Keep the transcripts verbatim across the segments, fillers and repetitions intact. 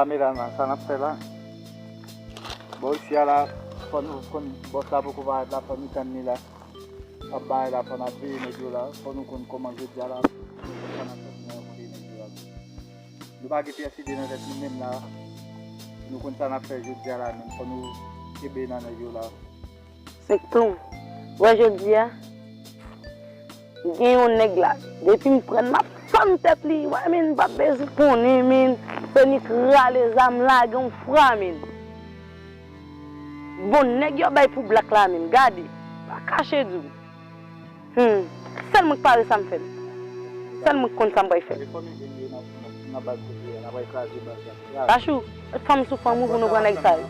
Kameraman, sa n ap fè la? Bon, isi a la, fò nou konn bòs la poko parèt la, fò nou tann li la. Ap bay la, fò n ap veye nèg yo la, fò nou konn kòman jodi a la, sa n ap fè pou nou rankontre nèg yo la. Nou pa gen pyès ide nan tèt nou menm la. Nou konn sa n ap fè jodi a la menm, fò nou kenbe nan nèg yo la. Senk ton. Wè jodi a, gen yon nèg la, depi m pran l, m ap fann tèt li. Wè, men, m pa bezwen konnen, men, se nik rale zam lage yon fwa, men. Bon, nèg yo bay pou Black la, men, gade. Pa kache di w. Hmm. Sèl mwen k pare sa m fè l. Sèl mwen k konn sa m pral fè. Kachou, met fanm sou fanm ou pou nou pran nèg sa yo.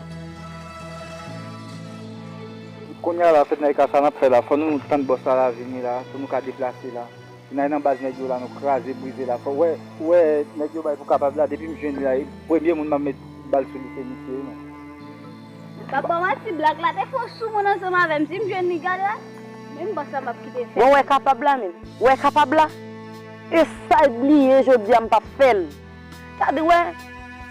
Kounye a la, fèt nèg sa n ap fè la, fò nou tann bòs la la vini la, pou nou ka deplase la. N al nan baz nèg yo la, nou kraze, brize la. Fò, wè, wè, nèg yo bay pou Kapab la, depi m jwenn li la, e premye moun m ap met bal sou li, se misye wi, non. M p ap ba w manti, Black la te fè yon sou moun ansanm avè m. Si m jwenn li, gade la, menm bòs la m ap kite fè. Bon, wè Kapab la, menm. Wè Kapab la. E sa l bliye, jodi a m p ap fè l. Gade, wè.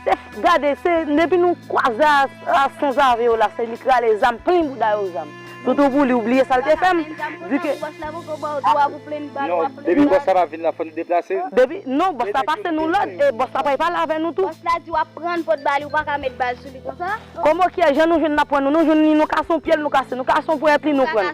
Se, gade, se, depi nou kwaze a, a sanzave yo la, se li k rale zam, plen bouda yo zam. Toutou pou li, ou bliye sa l te fè m. Di ke... Non, depi bòs la pa vin la, fò nou deplase. Depi, non, bòs la pase nou lòd, e bòs la pral pale avè nou tou. Bòs la di w ap pran pot ba li, ou pa ka met bal sou li konsa. Kòman ki jan nou jwenn n ap pran nou, nou jwenn li, nou kase yon pye l, nou kase, nou kase yon ponyèt li, nou pran.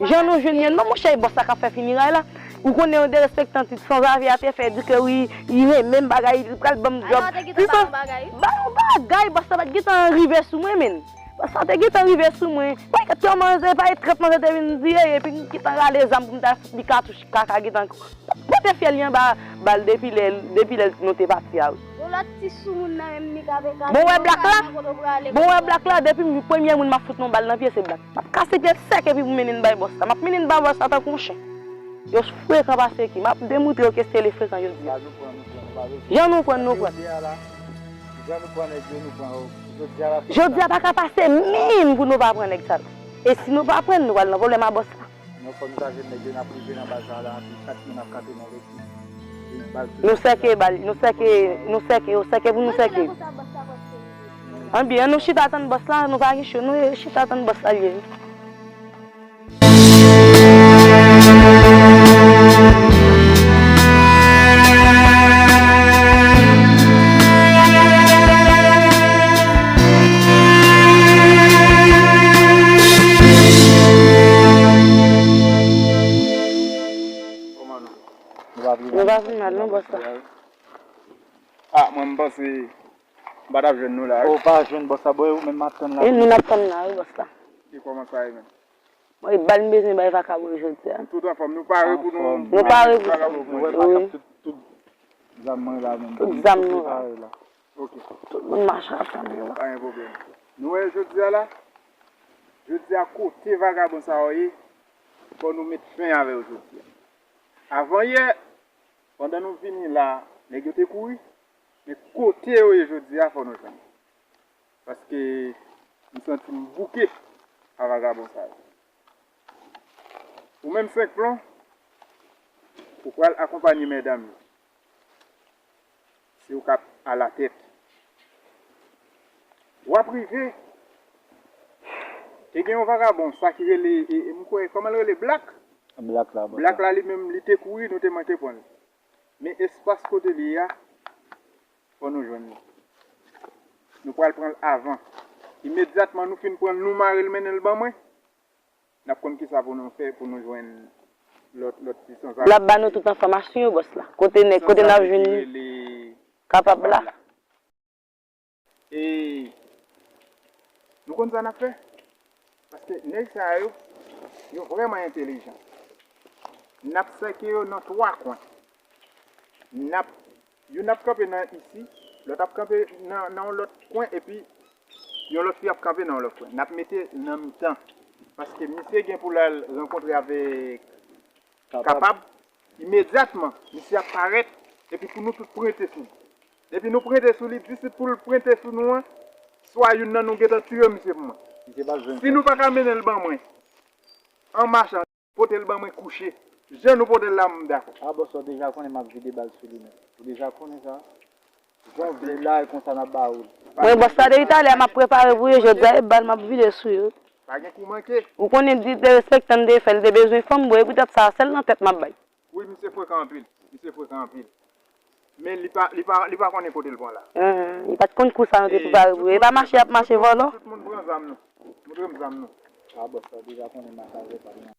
Jan nou jwenn li, non, monchè, e bòs la k ap fè fineray la. Ou konnen yon derespektan tit sanzave a te fè di ke wi, li renmen m bagay, li pral ban m djòb. Ba yon bagay, bòs la pa t gentan rive sou mwen, men. Bòs la te gentan rive sou mwen. Wè, kèt kòman se pa e trant manzè te vin di, e, epi m gentan rale zam pou m ta fout li katouch, kaka gentan pote fyèl li anba bal depi lè, depi lè nou te pati a, wi. Yon lòt ti soumoun nan menm li k ap ekate. Bon, wè Black la? Bon, wè Black la, depi m premye moun m ap fout yon bal nan pye, se Black. M ap kase pye l sèk epi pou mennen l bay bòs la. M ap mennen l bay bòs la tankou yon chen. Yo frekan pase ki. M ap demontre yo ke se le frekan yo di. Jan nou pran, nou pran, nou pa bezwen. Jan nou pran, nou pran. Jan nou pran nèg yo, nou pran yo. Jodi a la, jodi a pa ka pase menm pou nou pa pran nèg sa yo. E si nou pa pran, nou pral nan pwoblèm a bòs la. Non, fò nou ta jwenn nèg yo, n ap rive nan baz la, la, anpil kat moun ap kanpe nan lòt. Nou sèke bal, nou sèke, nou sèke, yo sèke pou nou sèke. Anben, an nou chita tann bòs la, nou pa gen cho, nou chita tann bòs la l ye. Nou pa vin mal non, bòs la. Ah, mwen m panse m pa t ap jwenn nou la, wi. Ou pa jwenn bòs la, bon, ou menm m ap tann la. E nou n ap tann la, wi, bòs la. E kòman sa ye menm? Bon, e bal m bezwen bay vakabon yo jodi a. Tout anfòm, nou pare pou nou. Nou pare pou sa. Nou wè pa t ap tout, tout zam mwen la menm. Tout zam nou la. Ok. Tout moun mache ap tann yo la. Pa gen pwoblèm. Nou wè jodi a la, jodi a kote vagabon sa yo ye, fò nou met fen avè yo jodi a. Avan yè, pandan nou vini la, nèg yo te kouri, men kote yo ye jodi a, fò nou jwenn yo. Paske m santi m bouke a vagabon sa yo. Ou menm Senk Plon, ou pral akonpanye medam yo. Se ou k ap alatèt. W ap rive. Te gen yon vagabon, sa ki rele, e, e, m kwè, kòman l rele? Black? Black la, Black la, li menm, li te kouri, nou te manke pran l. Men espas kote li ye a, fò nou jwenn li. Nou pral pran l avan. Imedyatman nou fin pran l, nou mare l, mennen l ban mwen. N ap konn kisa pou nou fè pou nou jwenn lòt, lòt ti sanzave. L ap ba nou tout enfòmasyon yo, bòs la. Kote nèg, kote n ap jwenn li? Kapab la. E nou konn sa n ap fè? Paske nèg sa yo, yo vrèman entelijan. N ap sèke yo nan twa kwen. N ap, youn ap kanpe nan isi, lòt ap kanpe nan, nan yon lòt kwen, epi yon lòt fi ap kanpe nan yon lòt kwen. N ap mete nan mitan. Paske misye gen pou l al rankontre avèk Kapab. Imedyatman, misye ap parèt, epi pou nou tout prente sou li. Depi nou prente sou li, disit pou l prente sou nou an, swa youn nan nou gentan tiye misye pou mwen. Si nou pa ka mennen l ban mwen, an machan, pote l ban mwen kouche. Jan nou pote l la, m dakò. A, bòs, ou deja konnen m ap vide bal sou li menm. Ou deja konnen sa. Jan w vle la, e konsa n ap ba ou l. Mwen, bòs la, depi talè a, m ap prepare pou yo, jodi a, e bal m ap vide sou yo. Pa gen kou manke. Ou konnen, di derespektan m te fè, l te bezwen fanm, bon, e poutèt sa, sèl nan tèt m ap bay. Wi, misye frekan anpil. Misye frekan anpil. Men li pa, li pa, li pa konnen kote l pran la. Ahan, li pa t konn kou sa nou te prepare pou yo. E pa mache y ap mache vòlò. Tout moun pran zam nou. Montre m zam nou. A, bòs la deja konnen mache avè pa gen.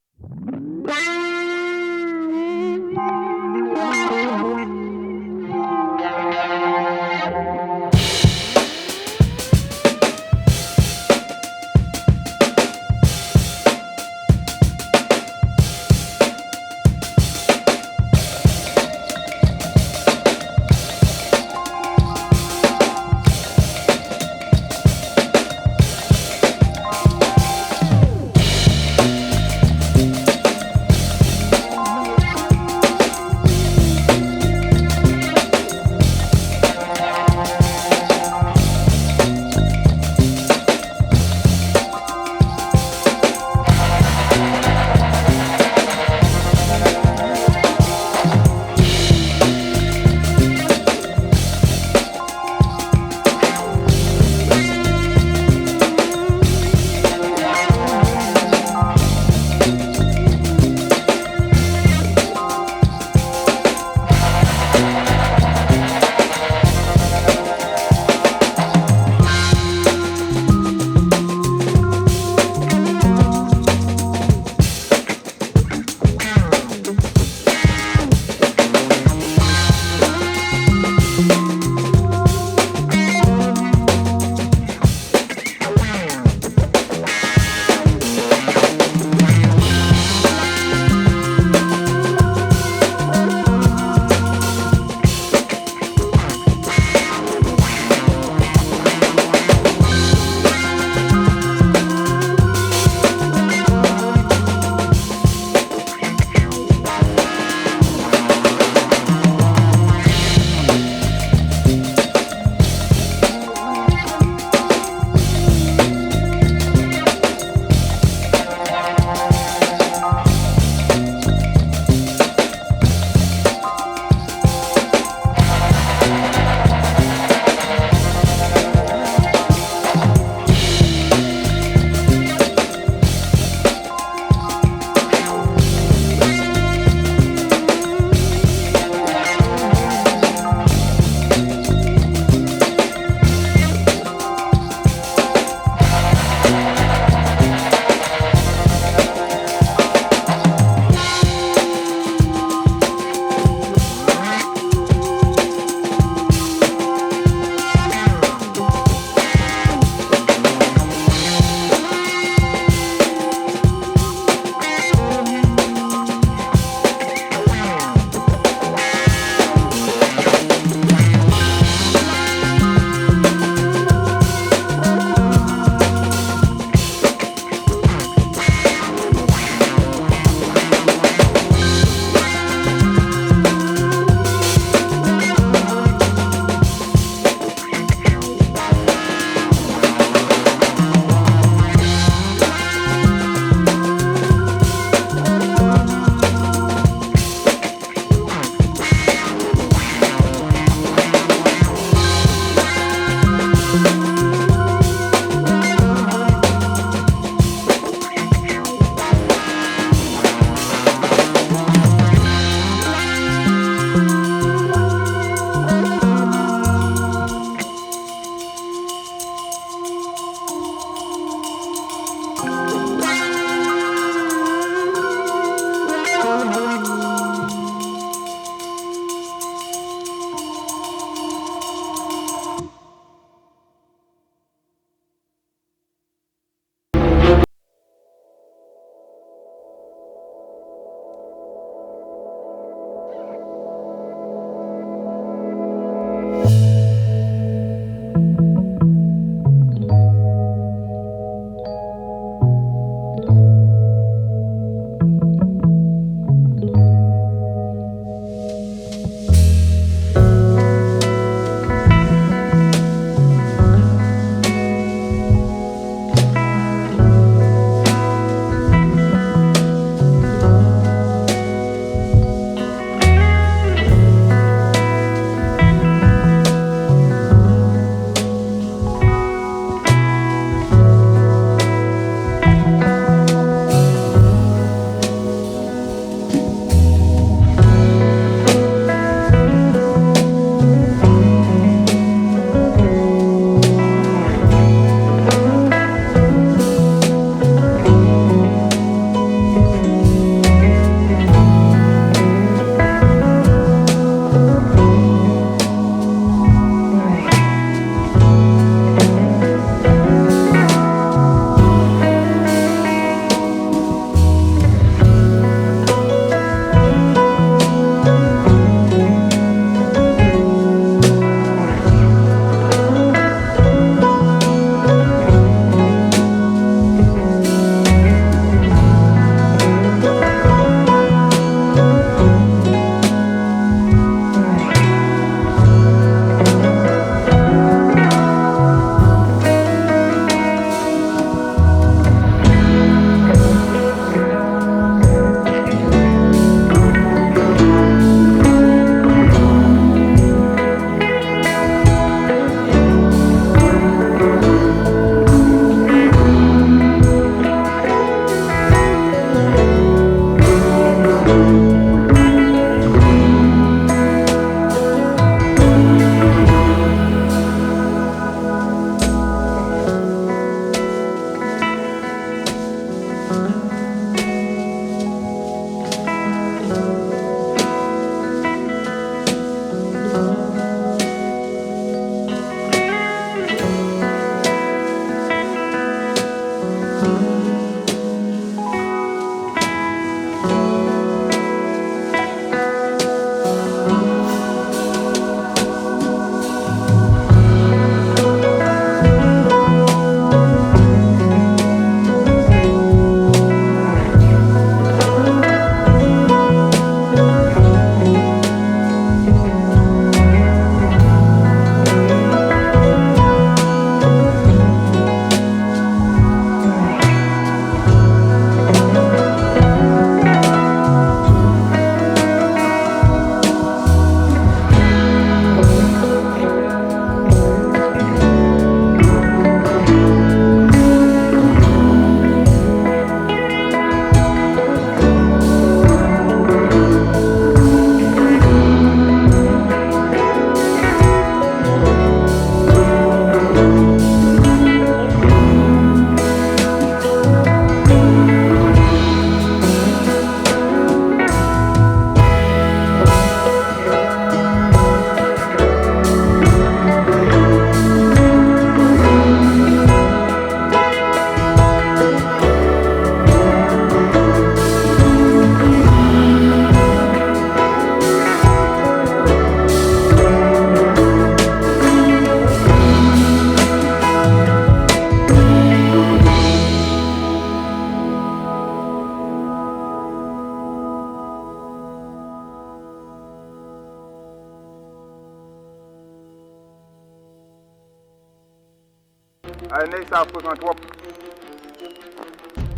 Ay, nèg sa frekan twòp.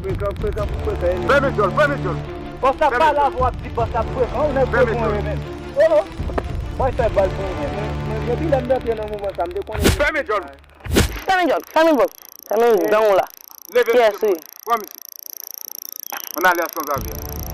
Frekan, frekan, frekan. Fèmen djòl, fèmen djòl. Bòs la pale avè w, ap di bòs la frekan, ou nèg frekan ou ye menm. Oh, oh. Mwen fè bal pou ou menm. Men, men, depi lè m rantre nan mouvman sa, m te konnen. Fèmen djòl. Fèmen djòl, fèmen bòs. Fèmen gang ou la. Leve misye. Pran misye. On alerte sans avion.